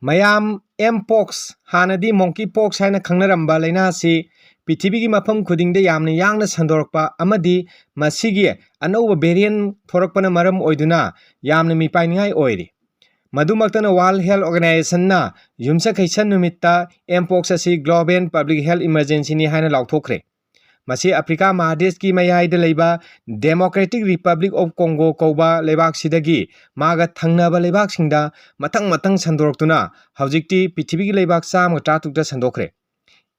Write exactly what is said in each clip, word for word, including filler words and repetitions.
ꯃꯌꯥꯝ, M pox, ꯍꯥꯟꯅꯗꯤ monkey pox ꯍꯥꯏꯅ ꯈꯪꯅꯔꯝꯕ ꯂꯥꯏꯅꯥ ꯑꯁꯤ ꯄ꯭ꯔꯤꯊꯤꯕꯤꯒꯤ ꯃꯐꯝ ꯈꯨꯗꯤꯡꯗ ꯌꯥꯝꯅ ꯌꯥꯡꯅ ꯁꯟꯗꯣꯔꯛꯄ ꯑꯃꯗꯤ ꯃꯁꯤꯒꯤ ꯑꯅꯧꯕ variant ꯊꯣꯔꯛꯄꯅ ꯃꯔꯝ ꯑꯣꯏꯗꯨꯅ ꯌꯥꯝꯅ ꯃꯤꯄꯥꯏꯅꯤꯡꯉꯥꯏ ꯑꯣꯏꯔꯤ꯫ ꯃꯗꯨꯃꯛꯇꯅ World Health Organizationꯅ ꯌꯨꯝꯁꯀꯩꯁ ꯅꯨꯃꯤꯠꯇ M pox ꯑꯁꯤ global public health emergencyꯅꯤ ꯍꯥꯏꯅ ꯂꯥꯎꯊꯣꯛꯈ꯭ꯔꯦ꯫ ꯃꯁꯤ ꯑꯐ꯭ꯔꯤꯀꯥ ꯃꯍꯥꯗꯦꯁꯀꯤ ꯃꯌꯥꯏꯗ ꯂꯩꯕ Democratic Republic of Congo ꯀꯧꯕ ꯂꯩꯕꯥꯛꯁꯤꯗꯒꯤ ꯃꯥꯒ ꯊꯪꯅꯕ ꯂꯩꯕꯥꯛꯁꯤꯡꯗ ꯃꯊꯪ ꯃꯊꯪ ꯁꯟꯗꯣꯔꯛꯇꯨꯅ ꯍꯧꯖꯤꯛꯇꯤ ꯄ꯭ꯔꯤꯊꯤꯕꯤꯒꯤ ꯂꯩꯕꯥꯛ ꯆꯥꯝꯃꯒ ꯇꯔꯥꯇꯔꯨꯛꯇ ꯁꯟꯗꯣꯛꯈ꯭ꯔꯦ꯫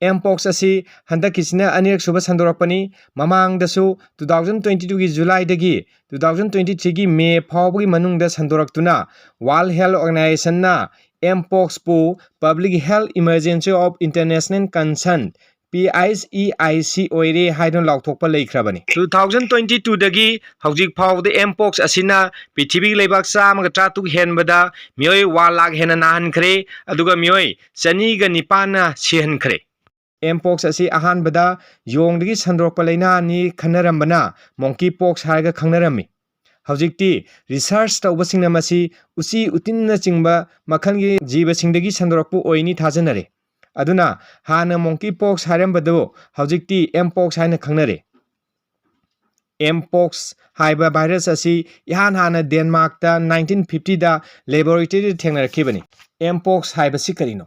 M pox ꯑꯁꯤ ꯍꯟꯗꯛꯀꯤꯁꯤꯅ ꯑꯅꯤꯔꯛ ꯁꯨꯕ ꯁꯟꯗꯣꯔꯛꯄꯅꯤ꯫ ꯃꯃꯥꯡꯗꯁꯨ two thousand twenty twoꯒꯤ Julyꯗꯒꯤ two thousand twenty threeꯒꯤ May ꯐꯥꯎꯕꯒꯤ ꯃꯅꯨꯡꯗ ꯁꯟꯗꯣꯔꯛꯇꯨꯅ World Health Organizationꯅ M poxꯄꯨ Public Health Emergency of International Concern, PHEIC, ꯑꯣꯏꯔꯦ ꯍꯥꯏꯗꯨꯅ ꯂꯥꯎꯊꯣꯛꯄ ꯂꯩꯈ꯭ꯔꯕꯅꯤ꯫ Two thousand twenty twoꯗꯒꯤ ꯍꯧꯖꯤꯛ ꯐꯥꯎꯕꯗ M pox ꯑꯁꯤꯅ ꯄ꯭ꯔꯤꯊꯤꯕꯤꯒꯤ ꯂꯩꯕꯥꯛ ꯆꯥꯝꯃꯒ ꯇꯔꯥꯇꯔꯨꯛ ꯍꯦꯟꯕꯗ ꯃꯤꯑꯣꯏ one lakh ꯍꯦꯟꯅ ꯅꯥꯍꯟꯈ꯭ꯔꯦ, ꯑꯗꯨꯒ ꯃꯤꯑꯣꯏ ꯆꯅꯤꯒ ꯅꯤꯄꯥꯟꯅ ꯁꯤꯍꯟꯈ꯭ꯔꯦ꯫ M pox ꯑꯁꯤ ꯑꯍꯥꯟꯕꯗ ꯌꯣꯡꯗꯒꯤ ꯁꯟꯗꯣꯔꯛꯄ ꯂꯥꯏꯅꯥꯅꯤ ꯈꯟꯅꯔꯝꯕꯅ monkey pox ꯍꯥꯏꯔꯒ ꯈꯪꯅꯔꯝꯃꯤ꯫ ꯍꯧꯖꯤꯛꯇꯤ research ꯇꯧꯕꯁꯤꯡꯅ ꯃꯁꯤ ꯎꯆꯤ ꯎꯇꯤꯟꯅꯆꯤꯡꯕ ꯃꯈꯜꯒꯤ ꯖꯤꯕꯁꯤꯡꯗꯒꯤ ꯁꯟꯗꯣꯔꯛꯄ ꯑꯣꯏꯅꯤ ꯊꯥꯖꯅꯔꯦ꯫ ꯑꯗꯨꯅ ꯍꯥꯟꯅ monkey pox ꯍꯥꯏꯔꯝꯕꯗꯨ ꯍꯧꯖꯤꯛꯇꯤ M pox ꯍꯥꯏꯅ ꯈꯪꯅꯔꯦ꯫ M pox ꯍꯥꯏꯕ virus ꯑꯁꯤ ꯏꯍꯥꯟ ꯍꯥꯟꯅ Denmarkꯇ nineteen fiftyꯗ laboratoryꯗ ꯊꯦꯡꯅꯔꯛꯈꯤꯕꯅꯤ꯫ M pox ꯍꯥꯏꯕꯁꯤ ꯀꯔꯤꯅꯣ?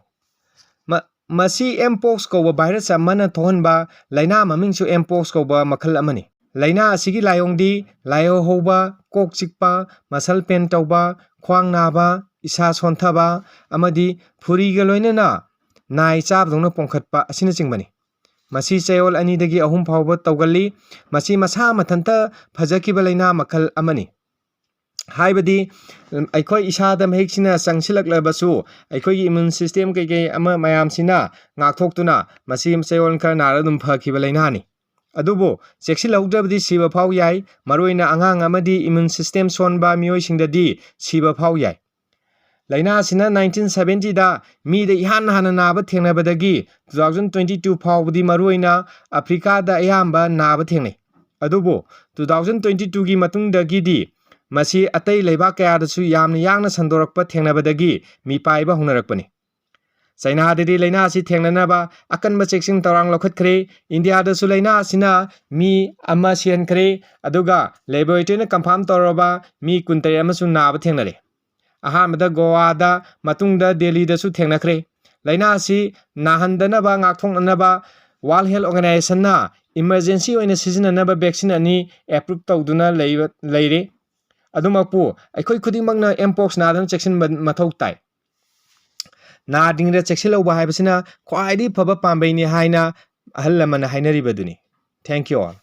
ꯃ-, ꯃꯁꯤ M pox ꯀꯧꯕ virus ꯑꯃꯅ ꯊꯣꯛꯍꯟꯕ ꯂꯥꯏꯅꯥ ꯃꯃꯤꯡꯁꯨ M pox ꯀꯧꯕ ꯃꯈꯜ ꯑꯃꯅꯤ꯫ ꯂꯥꯏꯅꯥ ꯑꯁꯤꯒꯤ ꯂꯥꯏꯑꯣꯡꯗꯤ ꯂꯥꯏꯍꯧ ꯍꯧꯕ, ꯀꯣꯛ ꯆꯤꯛꯄ, muscle pain ꯇꯧꯕ, ꯈ꯭ꯋꯥꯡ ꯅꯥꯕ, ꯏꯁꯥ ꯁꯣꯟꯊꯕ ꯑꯃꯗꯤ ꯐꯨꯔꯤꯒ ꯂꯣꯏꯅꯅ ꯅꯥꯏ ꯆꯥꯕꯗꯧꯅ ꯄꯣꯝꯈꯠꯄ ꯑꯁꯤꯅꯆꯤꯡꯕꯅꯤ꯫ ꯃꯁꯤ ꯆꯌꯣꯜ ꯑꯅꯤꯗꯒꯤ ꯑꯍꯨꯝ ꯐꯥꯎꯕ ꯇꯧꯒꯜꯂꯤ꯫ ꯃꯁꯤ ꯃꯁꯥ ꯃꯊꯟꯇ ꯐꯖꯈꯤꯕ ꯂꯥꯏꯅꯥ ꯃꯈꯜ ꯑꯃꯅꯤ꯫ ꯍꯥꯏꯕꯗꯤ, ꯑꯩꯈꯣꯏ ꯏꯁꯥꯗ ꯃꯍꯤꯛꯁꯤꯅ ꯆꯪꯁꯤꯜꯂꯛꯂꯕꯁꯨ ꯑꯩꯈꯣꯏꯒꯤ immune system ꯀꯩꯀꯩ ꯑꯃ ꯃꯌꯥꯝꯁꯤꯅ ꯉꯥꯛꯊꯣꯛꯇꯨꯅ ꯃꯁꯤ ꯆꯌꯣꯜ ꯈꯔ ꯅꯥꯔ ꯑꯗꯨꯝ ꯐꯈꯤꯕ ꯂꯥꯏꯅꯥꯅꯤ꯫ ꯑꯗꯨꯕꯨ ꯆꯦꯛꯁꯤꯜꯍꯧꯗ꯭ꯔꯕꯗꯤ ꯁꯤꯕ ꯐꯥꯎ ꯌꯥꯏ꯫ ꯃꯔꯨꯑꯣꯏꯅ ꯑꯉꯥꯡ ꯑꯃꯗꯤ immune system ꯁꯣꯟꯕ ꯃꯤꯑꯣꯏꯁꯤꯡꯗꯗꯤ ꯁꯤꯕ ꯐꯥꯎ ꯌꯥꯏ꯫ ꯂꯥꯏꯅꯥ ꯑꯁꯤꯅ nineteen seventyꯗ ꯃꯤꯗ ꯏꯍꯥꯟ ꯍꯥꯟꯅ ꯅꯥꯕ ꯊꯦꯡꯅꯕꯗꯒꯤ two thousand twenty two ꯐꯥꯎꯕꯗꯤ ꯃꯔꯨꯑꯣꯏꯅ ꯑꯐ꯭ꯔꯤꯀꯥꯗ ꯑꯌꯥꯝꯕ ꯅꯥꯕ ꯊꯦꯡꯅꯩ꯫ ꯑꯗꯨꯕꯨ two thousand twenty twoꯒꯤ ꯃꯇꯨꯡꯗꯒꯤꯗꯤ ꯃꯁꯤ ꯑꯇꯩ ꯂꯩꯕꯥꯛ ꯀꯌꯥꯗꯁꯨ ꯌꯥꯝꯅ ꯌꯥꯡꯅ ꯁꯟꯗꯣꯔꯛꯄ ꯊꯦꯡꯅꯕꯗꯒꯤ ꯃꯤꯄꯥꯏꯕ ꯍꯧꯅꯔꯛꯄꯅꯤ꯫ ꯆꯩꯅꯥꯗꯗꯤ ꯂꯥꯏꯅꯥ ꯑꯁꯤ ꯊꯦꯡꯅꯅꯕ ꯑꯀꯟꯕ ꯆꯦꯛꯁꯤꯟ ꯊꯧꯔꯥꯡ ꯂꯧꯈꯠꯈ꯭ꯔꯦ꯫ ꯏꯟꯗꯤꯌꯥꯗꯁꯨ ꯂꯥꯏꯅꯥ ꯑꯁꯤꯅ ꯃꯤ ꯑꯃ ꯁꯤꯍꯟꯈ꯭ꯔꯦ, ꯑꯗꯨꯒ ꯂꯦꯕꯣꯔꯦꯇꯔꯤꯅ ꯀꯟꯐꯥꯔꯝ ꯇꯧꯔꯕ ꯃꯤ ꯀꯨꯟꯇꯔꯦꯠ ꯑꯃꯁꯨ ꯅꯥꯕ ꯊꯦꯡꯅꯔꯦ꯫ ꯑꯍꯥꯟꯕꯗ ꯒꯣꯋꯥꯗ, ꯃꯇꯨꯡꯗ ꯗꯦꯜꯂꯤꯗꯁꯨ ꯊꯦꯡꯅꯈ꯭ꯔꯦ꯫ ꯂꯥꯏꯅꯥ ꯑꯁꯤ ꯅꯥꯍꯟꯗꯅꯕ ꯉꯥꯛꯊꯣꯛꯅꯅꯕ ꯋꯥꯔꯜ ꯍꯦꯜꯊ ꯑꯣꯔꯒꯅꯥꯏꯖꯦꯁꯟꯅ ꯏꯃꯔꯖꯦꯟꯁꯤ ꯑꯣꯏꯅ ꯁꯤꯖꯤꯟꯅꯅꯕ ꯚꯦꯛꯁꯤꯟ ꯑꯅꯤ ꯑꯦꯄ꯭ꯔꯨꯞ ꯇꯧꯗꯨꯅ ꯂꯩꯕ, ꯂꯩꯔꯦ꯫ ꯑꯗꯨꯃꯛꯄꯨ ꯑꯩꯈꯣꯏ ꯈꯨꯗꯤꯡꯃꯛꯅ ꯑꯦꯝꯄꯣꯛꯁ ꯅꯥꯗꯅ ꯆꯦꯛꯁꯤꯟꯕ ꯃꯊꯧ ꯇꯥꯏ꯫ ꯅꯥꯗ꯭ꯔꯤꯉꯩꯗ ꯆꯦꯛꯁꯤꯜꯍꯧꯕ ꯍꯥꯏꯕꯁꯤꯅ ꯈ꯭ꯋꯥꯏꯗꯒꯤ ꯐꯕ ꯄꯥꯝꯕꯩꯅꯤ ꯍꯥꯏꯅ ꯑꯍꯜ ꯂꯃꯟꯅ ꯍꯥꯏꯅꯔꯤꯕꯗꯨꯅꯤ꯫ Thank you all.